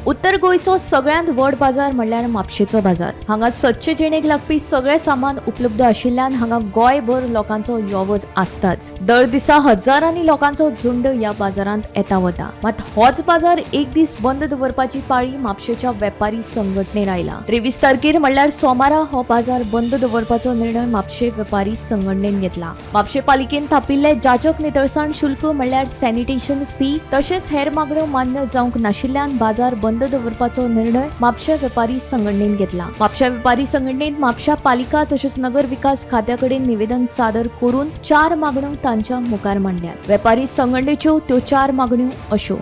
उत्तर गोंयचो सगळ्यांत व्हड बाजार म्हणल्यार म्हापशेचो बाजार. हांगा सदचे जिणेक लागपी सगळें सामान उपलब्ध आशिल्ल्यान हांगा गोंयभर लोकांचो यो वच आसताच. दर दिसा हजारांनी लोकांचो झुंड ह्या बाजारांत येता वता. मात होच बाजार एक दीस बंद दवरपाची पाळी म्हापशेच्या वेपारी संघटनेर आयला. 23 तारखेर म्हणल्यार सोमारा हो बाजार बंद दवरपाचो निर्णय म्हापशे वेपारी संघटनेन घेतला. म्हापशे पालिकेन थापिल्ले जाचक नितळसाण शुल्क म्हणल्यार सॅनिटेशन फी तशेंच हेर मागण्यो मान्य जावंक नाशिल्ल्यान बाजार बंद दवरपाचो निर्णय म्हापशा वेपारी संघटनेन घेतला. म्हापशा वेपारी संघटनेन म्हापशा पालिका तशेंच नगर विकास खात्या कडेन निवेदन सादर करून 4 मागण्यो तांच्या मुखार मांडल्यात. वेपारी संघटनेच्यो त्यो 4 मागण्यो अश्यो: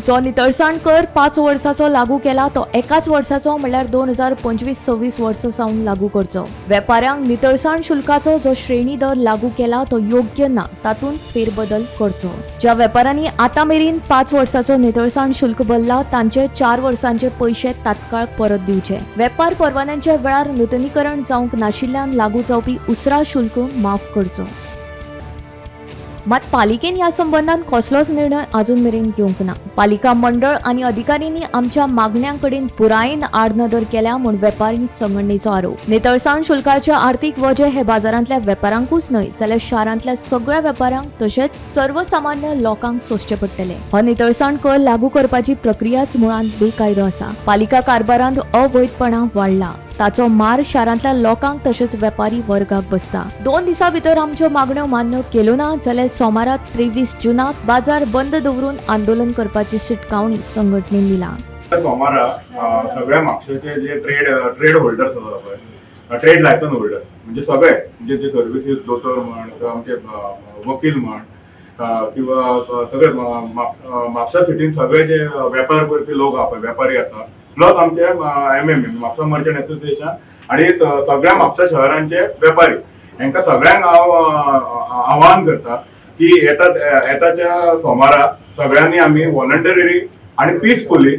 जो नितळसाण कर 5 वर्साचो लागू केला तो एकाच वर्साचो म्हणल्यार 2025-26 वर्सा सावन लागू करचो. वेपाऱ्यांक नितळसाण शुल्काचो जो श्रेणी दर लागू केला तो योग्य ना, तातूंत फेरबदल करचो. ज्या वेपाऱ्यांनी आतां मेरेन 5 वर्साचो नितळसाण शुल्क भरला तांचे 4 वर्सांचे पयशे तात्काळ परत दिवचे. वेपार परवान्यांच्या वेळार नुतनीकरण जावंक नाशिल्ल्यान लागू जावपी उसरा शुल्क माफ करचो. मात पालिकेन ह्या संबंदान कसलोच निर्णय अजून मेरेन घेवंक ना. पालिका मंडळ आनी अधिकाऱ्यांनी आमच्या मागण्यां कडेन पुरायेन आडनदर केल्या म्हूण वेपारी संघटनेचो आरोप. नितळसाण शुल्काचे आर्थीक वजें हे बाजारांतल्या वेपाऱ्यांकूच न्हय जाल्यार शारांतल्या सगळ्या वेपाऱ्यांक तशेंच सर्वसामान्य लोकांक सोंसचें पडटलें. हो नितळसाण कर लागू करपाची प्रक्रियाच मुळांत बेकायदो आसा. पालिका कारभारांत अवैधपणा वाडला, ताचो मार शारांतल्या लोकांक तशेंच वेपारी वर्गाक बसता. 2 दिसां भितर आमच्यो मागण्यो मान्य केल्यो ना जाल्यार सोमारा 23 जूनाक बाजार बंद दवरून आंदोलन करपाची शिटकावणी संघटनेन दिला. सोमारा सगळ्या म्हापशेचे जे ट्रेड होल्डर्स आसा पळय, ट्रेड लायसन्स होल्डर म्हणजे सगळे म्हणजे जे सर्विसीस दोतोर म्हण किंवा आमचे वकील म्हण किंवा सगळे म्हापशा सिटीन सगळे जे वेपार करपी लोक आहा पळय, वेपारी आसा, प्लस आमचे एमएमए म्हापसा मर्चंट एसोसिएशन आणि सगळ्या म्हापसा शहरांचे वेपारी हांकां सगळ्यांक हांव आवाहन करता की येताच्या सोमारा सगळ्यांनी आमी व्हॉलंटरीली आनी पिसफुली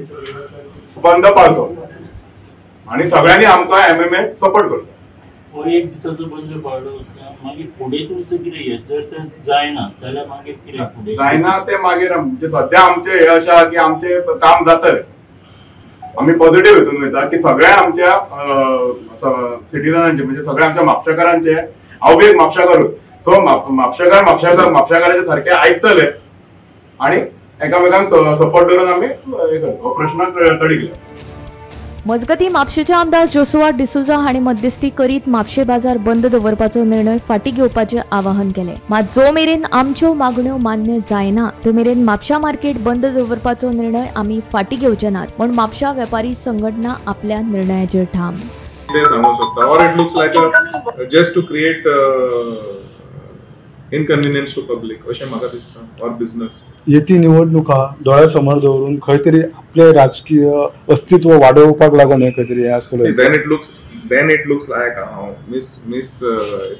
बंद पाळचो आनी सगळ्यांनी आमकां एमएमए सपोर्ट करचो. हो एक दिसाचो बंद पाळलो मागीर फुडें तुमचें कितें जर तें जायना जाल्यार मागीर कितें फुडें जायना तें मागीर म्हणजे सद्या आमचें हें अशें आहा की आमचें काम जातलें. आमी पॉझिटिव्ह हितून वयता की सगळ्या आमच्या सिटीजनांचे म्हणजे सगळ्या आमच्या म्हापशेकारांचे, हांव बी एक म्हापशेकारूच, सो म्हापशेकार म्हापशेकार म्हापशेकाराचे सारके आयकतले आनी एकामेकांक सपोर्ट करून आमी हे करतले, हो प्रश्न तडीक गेलो. मजगती म्हापशेचे आमदार जोसुआ डिसोझा हांणी मध्यस्थी करीत म्हापशे बाजार बंद दवरपाचो निर्णय फाटीं घेवपाचें आवाहन केलें. मात जो मेरेन आमच्यो मागण्यो मान्य जायना तो मेरेन म्हापशा मार्केट बंद दवरपाचो निर्णय आमी फाटीं घेवचे नात म्हूण म्हापशा वेपारी संघटना आपल्या निर्णयाचेर ठाम. ते सांगू शकता or it looks like just to create inconvenience to public अशें म्हाका दिसता ऑर बिझनस. येती निवडणुका दोळ्यासमोर दवरून खंय तरी आपले राजकीय अस्तित्व वाडोवपाक लागून हें खंय तरी हें आसतलें. Then it looks like miss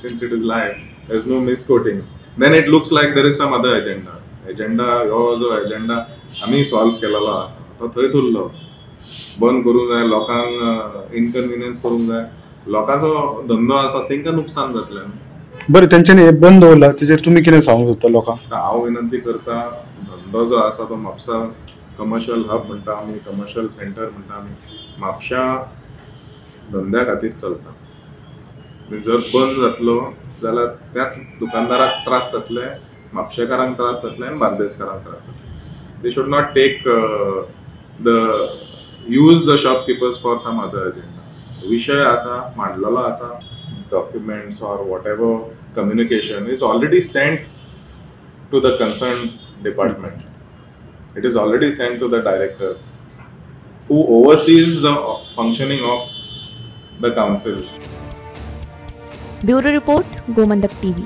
since it is live there is no misquoting, then it looks like there is some other agenda. Agenda हो जो एजेंडा आमी सॉल्व केलेलो आसा तो थंयच उरलो. बंद करूंक जाय, लोकांक इनकन्विनियन्स करूंक जाय, लोकांचो धंदो आसा तांकां नुकसान जातलें. बरें, तेंच्यांनी हे बंद दवरला तेजेर तुमी कितें सांगूंक सोदता लोकांक? हांव विनंती करता, धंदो जो आसा तो म्हापसा कमर्शियल हब म्हणटा आमी, कमर्शियल सेंटर म्हणटा आमी, म्हापशा धंद्या खातीर चलता. जर बंद जातलो जाल्यार त्याच दुकानदाराक त्रास जातले, म्हापशेकारांक त्रास जातले आनी बार्देसकारांक त्रास जातले. They should not take the use the shopkeepers for some other agenda. विशय आसा मांडलेलो आसा, documents or whatever communication is already sent to the concerned department. It is already sent to the director who oversees the functioning of the council. Bureau Report, Gomantak TV.